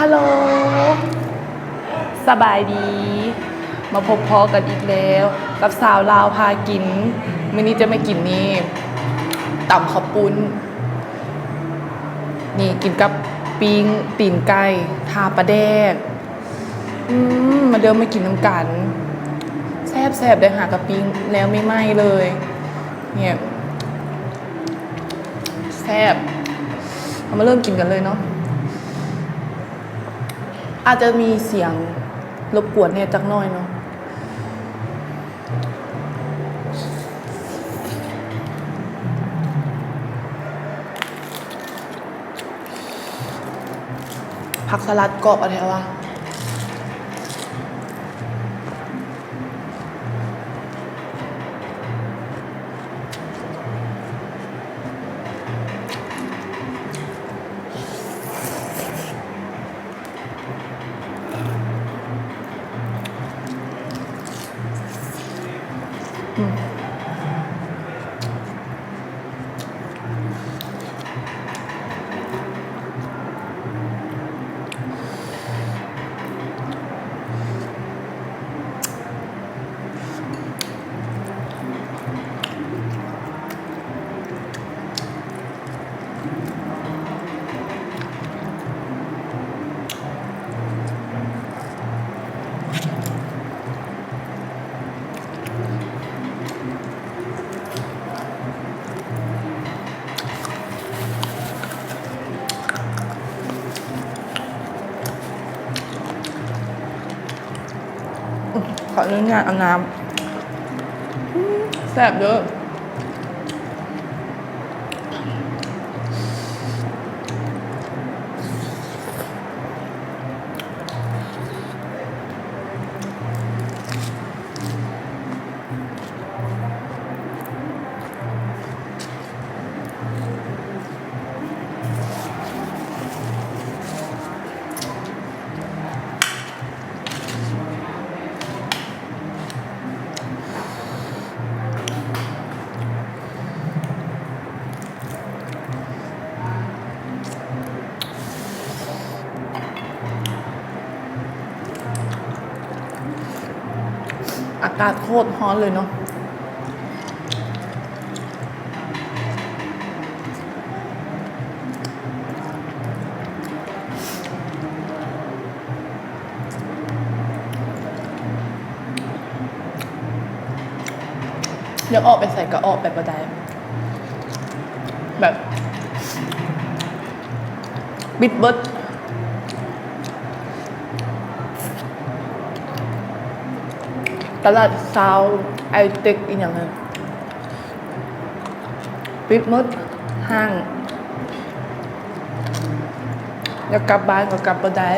ຮັລໂຫຼ ສະບາຍດີ ມາພົບພໍ້ກັນອີກແລ້ວກັບສາວລາວພາກິນ. ມື້ນີ້ຈະມາກິນນີ້ ຕຳເຂົ້າປຸ້ນ ນີ້ ກິນກັບປີ້ງຕີນໄກ່ ທາປາແດກ. ອືມ ມາເດີມາກິນນຳກັນ ແຊບໆ ເດີ ຫາກະປີ້ງແນວໃໝ່ໆ ເລີຍ ນີ້ ແຊບ. ເຮົາມາເລີ່ມກິນກັນເລີຍເນາະ. ອາດຈະມີສຽງລົບກວນແດ່ຈັກໜ້ອຍເນາະ. ຜັກສະຫຼັດກອບ ອະແທ້ວ່າ. ຂໍອະນຸຍາດເອົານ້ຳ ແຊບເດີ. ອາກາດໂຄດຮ້ອນເລີຍເນາະ. ຢາກອອກໄປໃສກໍອອກໄປບໍ່ໄດ້ ແບບ ປິດເບິດ ຕະຫຼາດເຊົ້າ ໄອເຕັກ ອີ່ຫຍັງນັ້ນ ປິດໝົດ ຫ້າງ ຢາກກັບບ້ານກໍກັບບໍ່ໄດ້.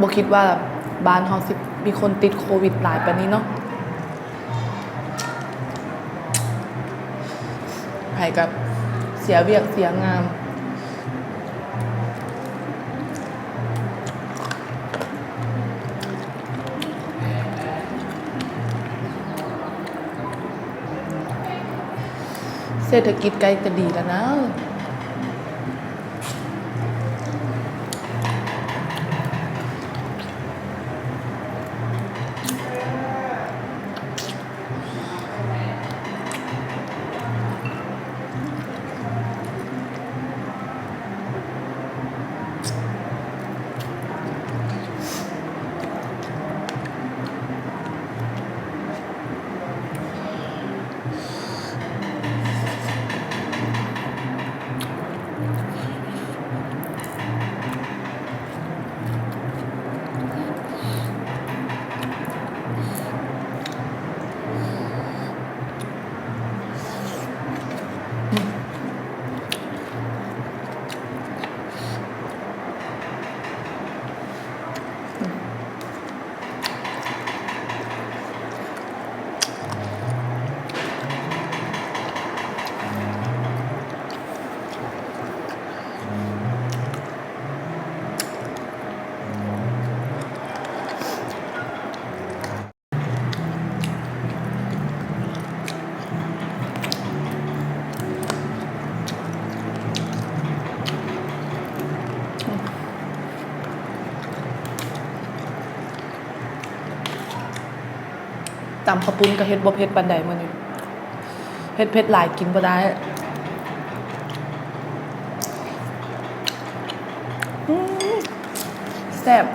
ບໍ່ຄິດວ່າບ້ານເຮົາຊິມີຄົນຕິດໂຄວິດຫຼາຍປານນີ້ເນາະ. ໃຜກໍເສຍວຽກເສຍງານ. ເສດຖະກິດໃກ້ຈະດີແລ້ວນະ. ຕຳເຂົ້າປຸ້ນກໍເຮັດບໍ່ເຜັດປານໃດມື້ນີ້ ເຮັດເຜັດຫຼາຍກິນບໍ່ໄດ້. ອືມ ແຊບ.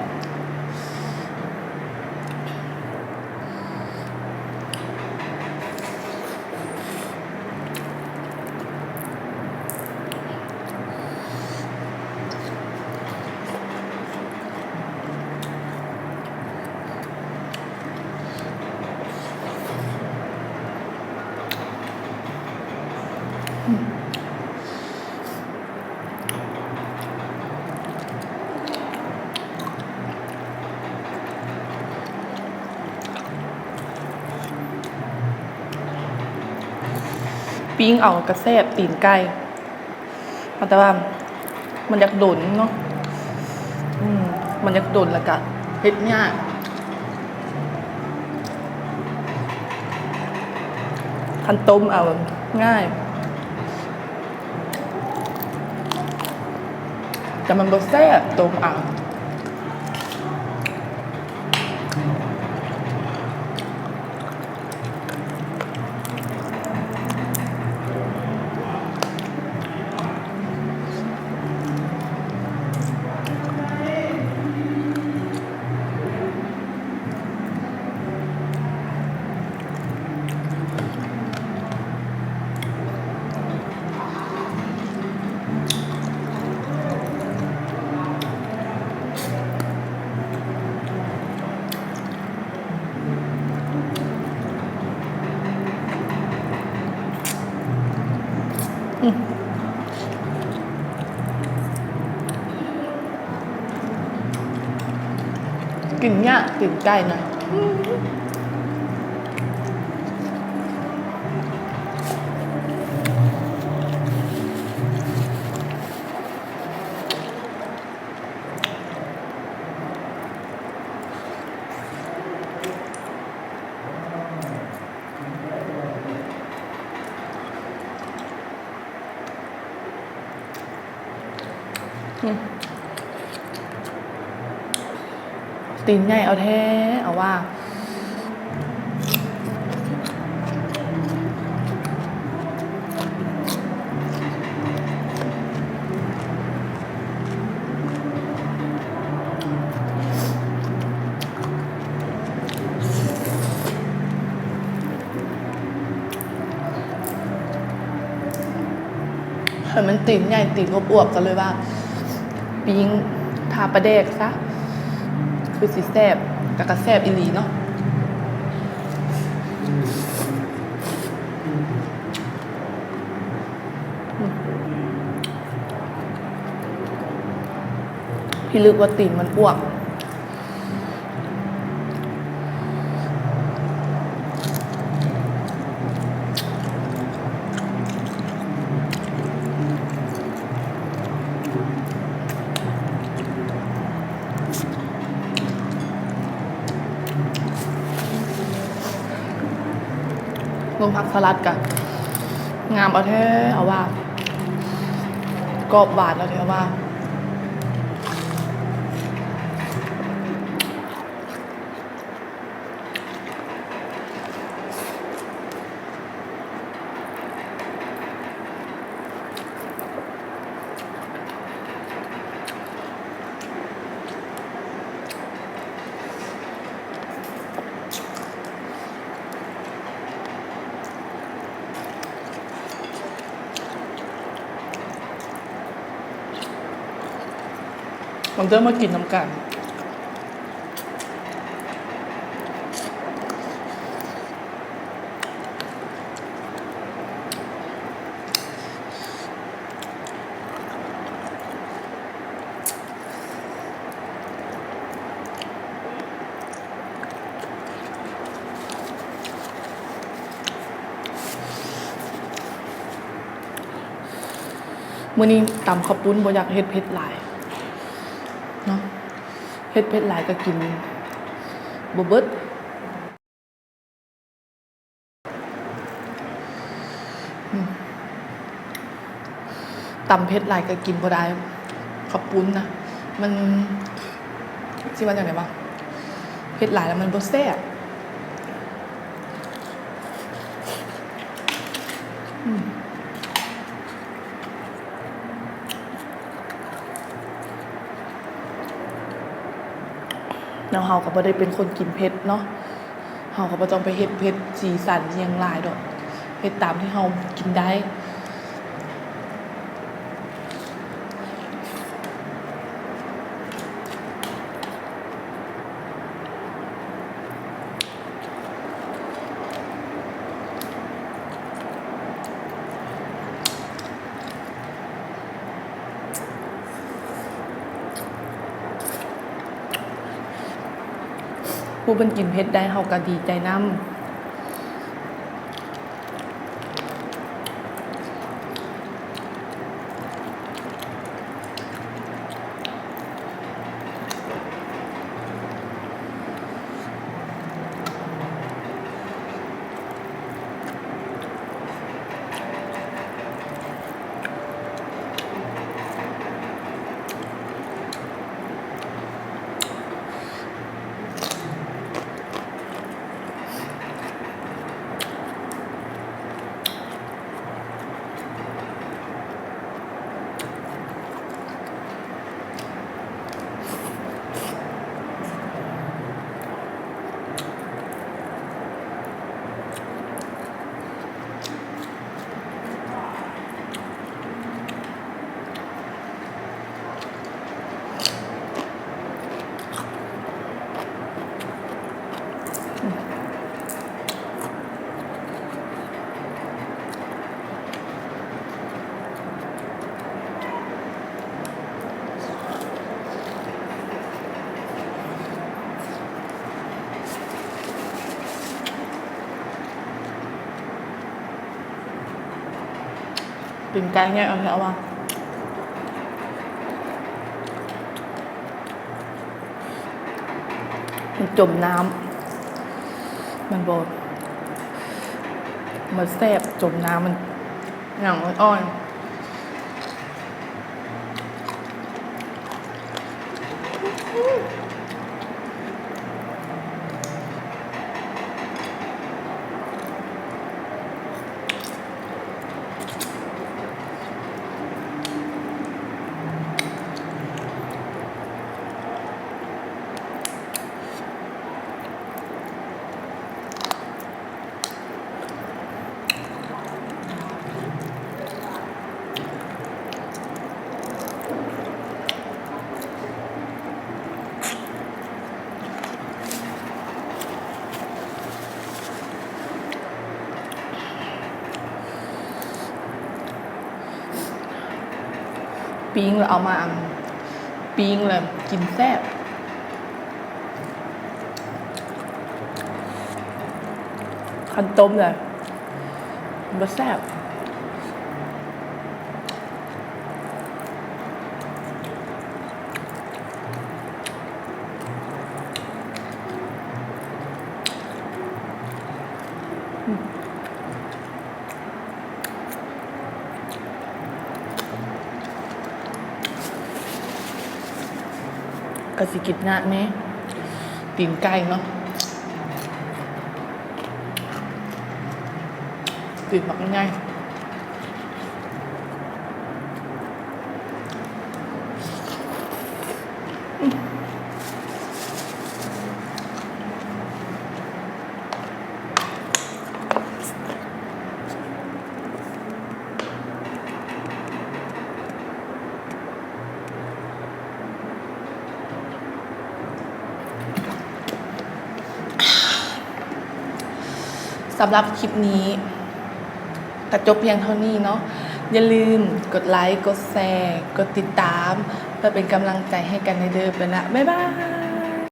ປີ້ງເອົາກະແຊບ ຕີນໄກ່ ແຕ່ວ່າມັນຢາກດົນເນາະ ອືມ ມັນຢາກດົນ ແລ້ວກະເຮັດຍາກ. ຄັນຕົ້ມເອົາງ່າຍ ແຕ່ມັນບໍ່ແຊບ ຕົ້ມເອົາ. ອືມ ກິນຍາກ ຕີນໄກ່ນະ. ອືມ ຕີນໃຫຍ່ເອົາແທ້ ເອົາວ່າ. ເຫັນມັນຕີນໃຫຍ່ ຕີນອວບໆ ກໍເລີຍວ່າປີ້ງທາປາແດກຊະ ຄືຊິແຊບ ແຕ່ກໍແຊບອີ່ຫຼີເນາະ. ອືມ ພິລຶກວ່າຕີນມັນອວບ. ລົງຜັກສະຫຼັດກະງາມເອົາແທ້ເອົາວ່າ ກອບຫວານເອົາແທ້ວ່າ. ມາເດີ ມາກິນນຳກັນ. ມື້ນີ້ຕຳເຂົ້າປຸ້ນ ບໍ່ຢາກເຮັດເຜັດຫຼາຍເນາະ ເຮັດເຜັດຫຼາຍກໍກິນບໍ່ເບິດ. ອືມ ຕຳເຜັດຫຼາຍກໍກິນບໍ່ໄດ້ ເຂົ້າປຸ້ນນະ ມັນ ຊິວ່າຈັ່ງໃດວະ ເຜັດຫຼາຍແລ້ວມັນບໍ່ແຊບ. ແລ້ວເຮົາກໍບໍ່ໄດ້ເປັນຄົນກິນເຜັດເນາະ ເຮົາກໍບໍ່ຕ້ອງໄປເຮັດເຜັດສີສັນອີ່ຫຍັງຫຼາຍດອກ ເຮັດຕາມທີ່ເຮົາກິນໄດ້. ຜູ້ເພິ່ນກິນເຜັດໄດ້ ເຮົາກໍດີໃຈນຳ. ຕີນໄກ່ໃຫຍ່ເອົາແທ້ວ່າ ມັນຈົມນ້ຳ ມັນບໍ່ ມັນແຊບ ຈົມນ້ຳ ມັນຫຍັງອ່ອນໆ. ປີ້ງແລ້ວເອົາມາ ອັນ ປີ້ງແລ້ວກິນແຊບ. ຄັນຕົ້ມແລ້ວບໍ່ແຊບ. ກະຊິກິນຍາກແດ່ ຕີນໄກ່ເນາະ ຕີນບັກໃຫຍ່. ສຳລັບຄລິບນີ້ ກະຈົບພຽງເທົ່ານີ້ເນາະ. ຢ່າລືມກົດໄລ, ກົດແຊ, ກົດຕິດຕາມ ເພື່ອເປັນກຳລັງໃຈໃຫ້ກັນເດີ. ໄປລະ ບາຍບາຍ.